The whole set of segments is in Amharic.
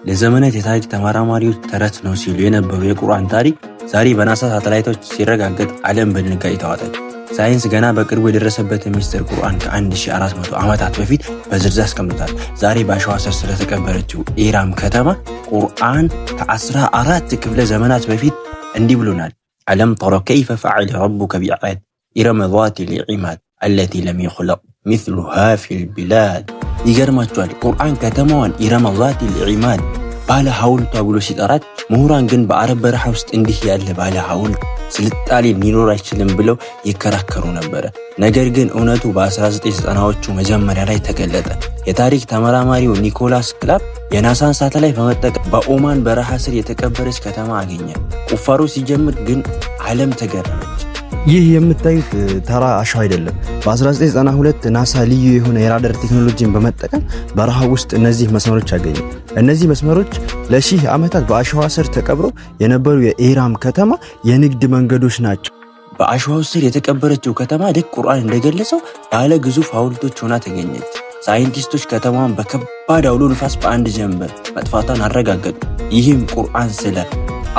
ለዘመናት የታሪክ ተመራማሪዎች ተረት ነው ሲሉ የነበሩ የቁርአን ታሪክ ዛሬ በናሳ ሳተላይቶች ሲረጋገጥ ዓለም በድንጋጤ ተዋጠች። ሳይንስ ገና በቅርቡ የደረሰበትን ሚስጥር ቁርአን ከ1400 ዓመታት በፊት በዝርዝር አስቀምጧል። ዛሬ በአሸዋ ስር ስለተቀበረችው ኢራም ከተማ ቁርአን ከ14 ክፍለ ዘመናት በፊት እንዲህ ብሎናል። ألم تر كيف فعل ربك بعاد إرم ذات العماد التي لم يخلق مثلها في البلاد። ይገርማችኋል፣ ቁርአን ከተማዋን إرم ذات العماد ባለ ሐውልቷ ብሎ ሲጠራት፣ ምሁራን ግን በአረብ በረሃ ውስጥ እንዲህ ያለ ባለ ሐውልት ስልጣኔ ሊኖር አይችልም ብለው ይከራከሩ ነበረ። ነገር ግን እውነቱ በ1990ዎቹ መጀመሪያ ላይ ተገለጠ። የታሪክ ተመራማሪው ኒኮላስ ክላፕ የናሳን ሳተላይት በመጠቀም በኦማን በረሃ ስር የተቀበረች ከተማ አገኘ። ቁፋሮ ሲጀምር ግን ዓለም ተገረመች። ይህ የምታዩት ተራ አሸዋ አይደለም። በ1992 ናሳ ልዩ የሆነ የራዳር ቴክኖሎጂን በመጠቀም በረሃ ውስጥ እነዚህ መስመሮች አገኘ። እነዚህ መስመሮች ለሺህ ዓመታት በአሸዋ ስር ተቀብረው የነበሩ የኢራም ከተማ የንግድ መንገዶች ናቸው። በአሸዋው ስር የተቀበረችው ከተማ ልክ ቁርአን እንደገለጸው ባለ ግዙፍ ሐውልቶች ሆና ተገኘች። ሳይንቲስቶች ከተማዋን በከባድ አውሎ ንፋስ በአንድ ጀንበር መጥፋቷን አረጋገጡ። ይህም ቁርአን ስለ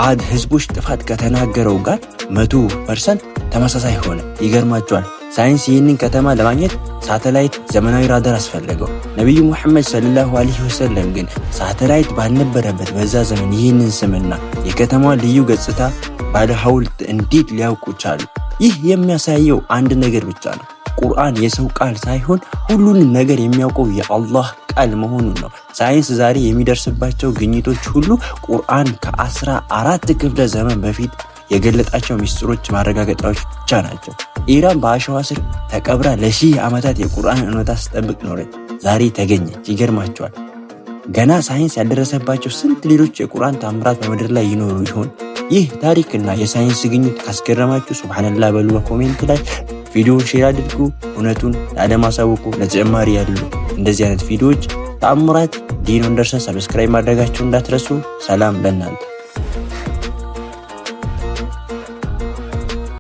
አድ ህዝቦች ጥፋት ከተናገረው ጋር 100% ተመሳሳይ ሆነ። ይገርማችኋል፣ ሳይንስ ይህንን ከተማ ለማግኘት ሳተላይት፣ ዘመናዊ ራዳር አስፈለገው። ነቢዩ ሙሐመድ ሰለላሁ ዐለይሂ ወሰለም ግን ሳተላይት ባልነበረበት በዛ ዘመን ይህንን ስምና የከተማዋ ልዩ ገጽታ ባለ ሐውልት እንዴት ሊያውቁ ቻሉ? ይህ የሚያሳየው አንድ ነገር ብቻ ነው። ቁርአን የሰው ቃል ሳይሆን ሁሉንም ነገር የሚያውቀው የአላህ ቃል መሆኑን ነው። ሳይንስ ዛሬ የሚደርስባቸው ግኝቶች ሁሉ ቁርአን ከ14 ክፍለ ዘመን በፊት የገለጣቸው ሚስጥሮች ማረጋገጫዎች ብቻ ናቸው። ኢራም በአሸዋ ስር ተቀብራ ለሺህ ዓመታት የቁርአን እውነታ ስትጠብቅ ኖረች። ዛሬ ተገኘች። ይገርማችኋል። ገና ሳይንስ ያልደረሰባቸው ስንት ሌሎች የቁርአን ታምራት በምድር ላይ ይኖሩ ይሆን? ይህ ታሪክና የሳይንስ ግኝት ካስገረማችሁ ሱብሃነላህ በሉ በ comment ላይ፣ ቪዲዮውን share አድርጉ። እውነቱን ለዓለም አሳውቁ። ለተጨማሪ ያሉ እንደዚህ አይነት ቪዲዮዎች ተአምራት ዲን ወንደርሰን subscribe ማድረጋችሁ እንዳትረሱ። ሰላም ለእናንተ።